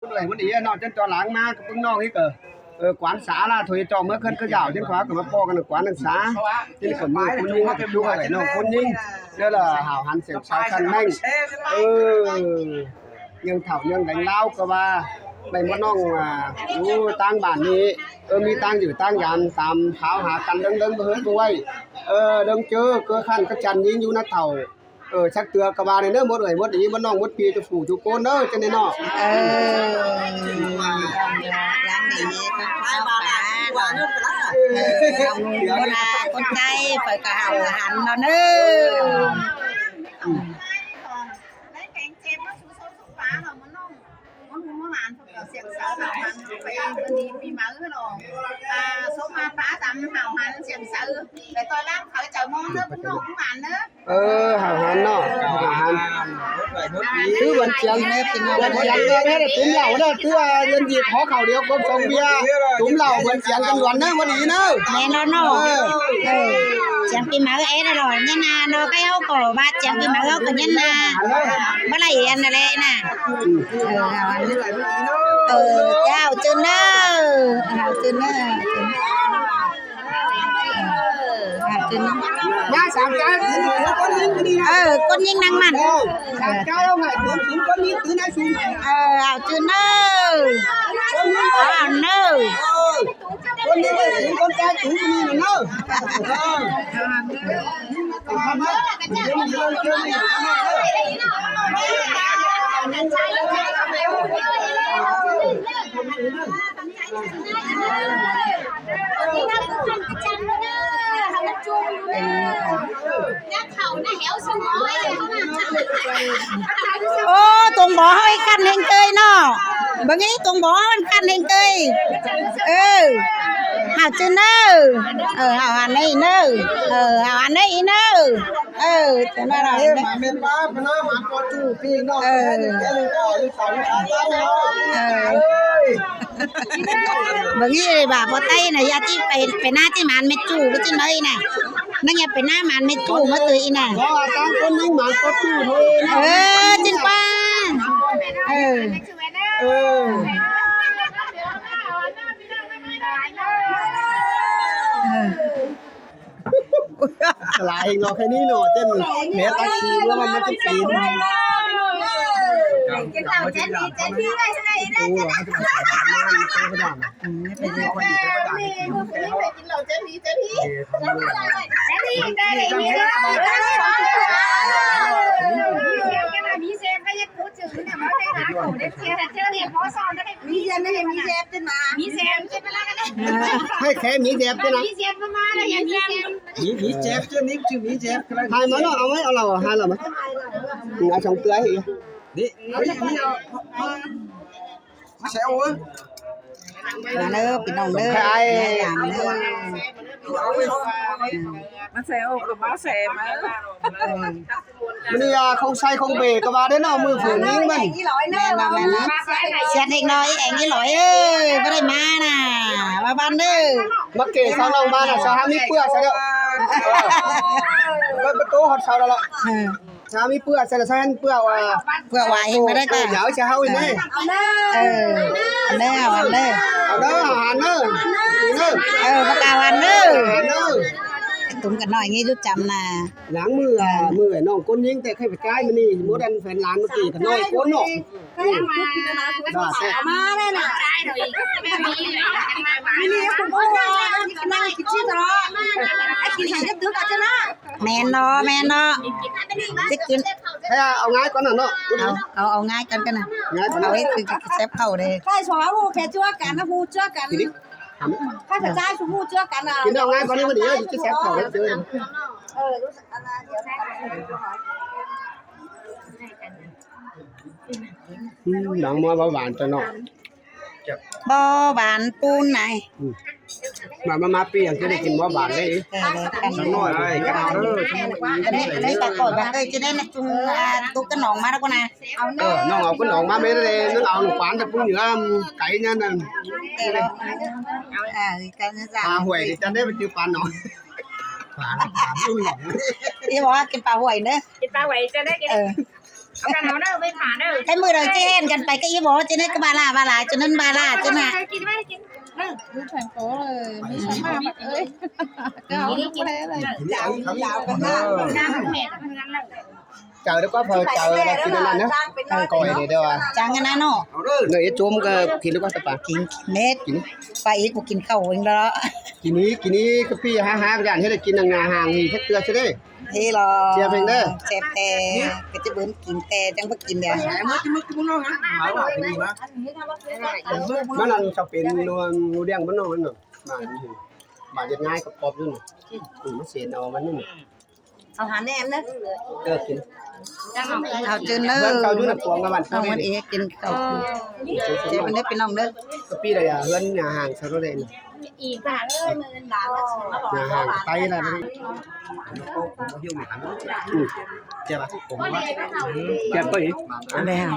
ເອີຍ ມື້ນີ້ເນາະ ຈົນຕອນຫຼັງມາກັບເບິ່ງນ້ອງນີ້ກໍ ເອີ ກວານສາລາ ໂທເຈົ້າເມືອເຮືອນຄືຢາວ ຈັ່ງຂວາກໍມາພໍ້ກັນກວານສາ ຈັ່ງກໍມີຄົນຍິງມາຈຸເອົາໄວ້ນ້ອງຄົນຍິງ ແລ້ວລະຫາວຫັນເສັ້ນສາຍຄັນແມ່ງ ເອີ ຍັງເຖົ້າຍັງແດງລາວກໍວ່າ ໄດ້ມານ້ອງ ອ່າ ຢູ່ຕ່າງບ້ານນີ້ ເອີ ມີຕ່າງຢູ່ຕ່າງຢາມ ຕາມຫາຫາກັນເລິງໆ ບໍ່ເຮີດບໍ່ໄຫວ ເອີ ເລິງເຈີເກີຄັນກັບຈັນຍິງຢູ່ນະເຖົ້າ ເອີ ຈັກເທື່ອກໍວ່າແດ່ເດີ ໝົດເອີຍ ໝົດດີ ໝົດນ້ອງ ໝົດພີ່ ທຸກຜູ້ທຸກຄົນເດີ ຈັ່ງໃດເນາະ ເອີ ຫຼັງນີ້ກໍເຂົ້າປ່າເນາະ ເອີ ຄົນລາວຄົນໄທ ຂ້ອຍກໍເຮົາກໍຫັນເນາະເດີ ໃນແຂງເຈັບເນາະ ສູ່ໂຊກສູ່ປາເນາະ ໝົດນ້ອງ ໝົດລູກໝົດຫຼານ ເພິ່ນກໍສຽງເຊົາເນາະ ໄປເບິ່ງດີປີໃໝ່ເນາະ ອ່າ ໂຊກມາປາຕາມເຮົາຫັນສຽງເຊົາ ແຕ່ຕອນຫຼັງເຂົາເຈົ້າມອງເດີ ພວກນ້ອງພວກຫຼານເດີ ເອີ ຫາວຫັນເນາະ ຫາວຫັນ ຄືວັນສຽງ ວັນສຽງເດີ ແມ່ນຕຸ້ມເຫຼົ້າເດີ ຄືວ່າເງິນກີບຂໍເຂົ້າດຽວກົບສອງເບຍ ຕຸ້ມເຫຼົ້າ ວັນສຽງກັນດ່ວນເດີ ບໍ່ດີເດີ ແມ່ນແລ້ວເນາະ ເອີ ເອີ ສຽງປີໃໝ່ເອີຍເນາະ ຍານາເນາະ ໃຜເຮົາກໍວ່າສຽງປີໃໝ່ເຮົາກໍຍານາ ບໍ່ໄດ້ອັນນັ້ນແຫຼະນະ ເອີ ເອີ ເຈົ້າ ເຈີນເດີ ເຈົ້າ ເຈີນເດີ ມາສາມຈານ ເອີ ຄົນຍິງນັ່ງມັນ ເອີ ສາມຈານ ເອົາໃຫ້ຄົນຍິງ ຄົນຍິງ ເອີ ເອົາຈື່ນເດີ ເອົາເດີ ຄົນນີ້ໄດ້ເຫັນຄົນແກ່ສູງນີ້ນະເນາະ ເອີ ເອົາມາ ເຈີນເດີ ເຈີນເດີ ໂອ້ ຕົງບໍ່ເຮົາໃຫ້ກັນແຮງເຕີຍເນາະ ເບິ່ງນີ້ຕົງບໍ່ເຮົາກັນແຮງເຕີຍ ເອີ ເຮົາຈື່ນເດີ ເອີ ເຮົາອັນນີ້ເດີ ເອີ ເຮົາອັນນີ້ອີເດີ ເອີ ຈັ່ງນັ້ນລະ ເອີ ເບິ່ງນີ້ວ່າບໍ່ໄຕນະ ຢ່າຕິໄປ ໄປໜ້າຕິໝານແມ່ຈູ້ ບໍ່ຈິນເອີຍນະ ນັງຢ່າໄປໜ້າໝານແມ່ຈູ້ມາເຕີຍອີນະ ບໍ່ວ່າຕ່າງຄົນຍິງໝານກໍຈູ້ເລີຍນະ ເອີ ຈິນປາ ເອີ ເອີ. ສະຫຼາຍເອງເນາະ ແຄ່ນີ້ເນາະ ເຈົ້າແມ່ຕັກຊີວ່າມັນຈະເປັນ ກິນເຫຼົ້າເຈັດປີເຈັດປີໄດ້ຊະໄດ໋ ເອີ ເປັນຄົນດີເດ້ ກິນເຫຼົ້າເຈັດປີເຈັດປີ ເອີ ເຈັດປີເຈັດປີ ມີເຊຟໄດ້ ມີແຊບ ມີແຊບ ມີແຊບ ໃຫ້ແຄ່ມີແຊບ ມີແຊບ ມີແຊບ ມີແຊບ ໃຫ້ມາເນາະ ເອົາໄວ້ ເອົາເຮົາ ໃຫ້ເຮົາມາ ເອົາສອງເທື່ອ ນີ້ ນີ້ ເອົາ ມາແຊວເອີຍ ມາເດີພີ່ນ້ອງເດີ ມາຢາມເດີ ມາແຊວກໍມາແຊມາ ມື້ນີ້ ອາ ຂອງໄຊຂອງເບກໍວ່າໄດ້ເນາະ ມື້ເພິ່ນຍິງມັນ ແມ່ນບໍ່ ແມ່ນບໍ່ ສຽງເດັກນ້ອຍແອງອີຫຼອຍເອີຍ ບໍ່ໄດ້ມານະ ວ່າບ້ານເດີ ມາເກະຊາວນ້ອງມານະ ຊາວຫາມີເປືອໃສ່ເດີ ເປີດປະຕູຮອດຊາວແລ້ວລະ ເອີ ຊາວມີເປືອໃສ່ລະ ຊາວເຫັນເປືອວ່າ ເປືອວ່າເຫັນບໍ່ໄດ້ກໍ ເອີ ເອົາໃສ່ເຮົາອີກເດີ ເອີ ເອົາເດີ ເອົາເດີ ເອົາເດີ ເອົາເດີ ເອົາເດີ ເອີ ປະກາວັນເດີ ເອົາເດີ ຕຸ້ມກັນໜ້ອຍນີ້ຢູ່ຈຳນະ ຫຼັງມື້ ອ່າ ມື້ນ້ອງຄົນຍິງແຕ່ໄຂ່ປະຈາຍມື້ນີ້ ໝົດອັນແຟນຫຼານມື້ກີ້ກໍນ້ອຍຄົນເນາະ ເອີ ມາແລ້ວນະ ແມ່ນເນາະ ແມ່ນເນາະ ຊິກິນ ເອົາ ເອົາງ່າຍກ່ອນນະເນາະ ເອົາ ເອົາງ່າຍກ່ອນກັນນະ ງ່າຍກ່ອນນະ ເອົາໃຫ້ຄືແຊບເຂົ້າເດ້ ໃຄສອງຫູແຄ່ຈົວກັນນະ ຫູຈົວກັນ ໃຄກະຈາຍສອງຫູຈົວກັນນະ ກິນເອົາງ່າຍກ່ອນນີ້ ມັນດີ ຊິແຊບເຂົ້າເດີ ເອີ ອັນນະ ອືມ ໜັງມົວຫວານໆ ຕົວເນາະ ບໍ່ຫວານປູນນາຍ ອືມ ມາ ມາ ມາ ປີຫຍັງຈະໄດ້ກິນບໍ່ຫວານເດ້ ເອີ ເດີ ອັນນີ້ ອັນນີ້ປາກອດວ່າ ເອີ ຈະໄດ້ນະຈຸງ ອ່າ ຕຸກກະໜອງມາແລ້ວກໍນະ ເອີ ນ້ອງເອົາກະໜອງມາແມ່ນແລ້ວ ນ້ອງເອົາຂວານຕະປູເໜືອໄກນັ້ນນະ ເອີ ເອີ ກັນນະ ປາຫ້ວຍຈັ່ງໄດ້ໄປຈື່ປາໜອງ ປາ ປາໜອງ ທີ່ບອກວ່າກິນປາຫ້ວຍເດີ ກິນປາຫ້ວຍຈັ່ງໄດ້ກິນ ເອີ. ກັນເອົາເດີ ໄປຫາເດີ ໃຫ້ມື້ໃດຊິເຫັນກັນໄປກະອີ່ບໍ່ ຈັ່ງໃດກະບາລາບາລາ ຈັ່ງນັ້ນບາລາ ຈັ່ງນັ້ນ ກິນໄວ້ກິນ ເອີ ຢູ່ແຂວງໂປເລີຍ ມີສາມາດເອີຍ ເຈົ້າບໍ່ໄດ້ເລີຍ ກິນເອົາ ກິນເອົາກັນນະ ເຈົ້າໄດ້ກວ່າເຂົາເຈົ້າລະກິນອັນນັ້ນນະ ກ້ອຍເດີວ່າ ຈັ່ງອັນນັ້ນເນາະ ເອີ ເນາະ ເອັດໂຈມກະກິນດີກວ່າຕະປາ ກິນ ກິນເມັດ ກິນ ປາອີກບໍ່ກິນເຂົ້າອີກແລ້ວ ກິນອີກ ກິນອີກ ກະປີ້ຫາໆ ກະຢ້ານເຮັດໃຫ້ກິນໜ້າຫ່າງອີກຈັກເທື່ອຊິເດ້. ເດລະ ເຊຍເພັງເດີ ແຊບແທ້ ກະຈະເບິ່ງກິນແຕ່ຈັ່ງບໍ່ກິນເດ ມັນອັນຈະເປັນໜູດຽງບ້ານນອກນັ້ນນະ ບ້ານ ບ້ານເຮັດງ່າຍກອບໆຢູ່ນະ ອືມ ມາເສນເອົາມັນນີ້ ເອົາຫາແໜມເດີ ເອີ ກິນ ເອົາເຈີນເດີ ເຮືອນເກົ່າຢູ່ນະ ປວງລະບ້ານ ເອົາມັນເອງກິນເຂົ້າ ເຊຍເພິ່ນເດີພີ່ນ້ອງເດີ ກະປີ້ລະຢ່າ ເຮືອນຢ່າຫ່າງຊະໂລດເດ້ ອີກບາດເອີຍ ມື້ອື່ນບາດລະຊິມາບອກ ຢ່າຫ່າງໄປລະ ອືມ ແຊບປະ ແຊບກວ່າອີກ ອັນໃດຫາ